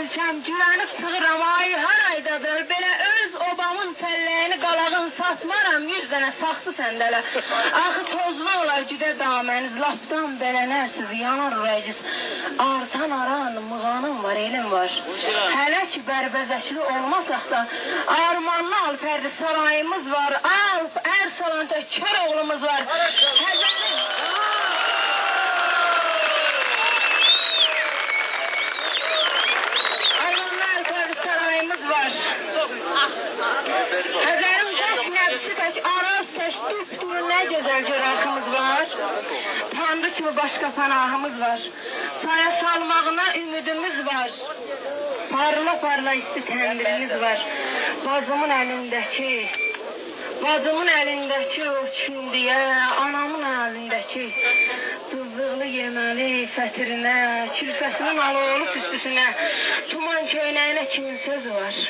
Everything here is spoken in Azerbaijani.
ölkəm, güvənib sığıram, ay haraydadır. Belə öz obamın çəlləyini qalağın satmaram, 100 dənə saxsı səndələ. Axı tozlu olar güdə daməniz, lapdan belənərsiz, yanar ürəciz. Artan aran, mığanım var, elim var. Hələ ki bərbəzəkli olmasaq da, armanlı alpərli sarayımız var, alp, ər salan tək kör oğlumuz var. Xəzərin qoç nəbsi tək, araz tək, düpduru nə gözəl görərkimiz var. Tanrı kimi başqa pənahımız var. Saya salmağına ümidimiz var. Parla parla isti təndirimiz var. Bacımın əlindəki o kündiyə, anamın əlindəki cızıqlı yeməli fətirinə, külfəsinin aloğlu tüstüsünə, tuman köynəyinə kimin sözü var?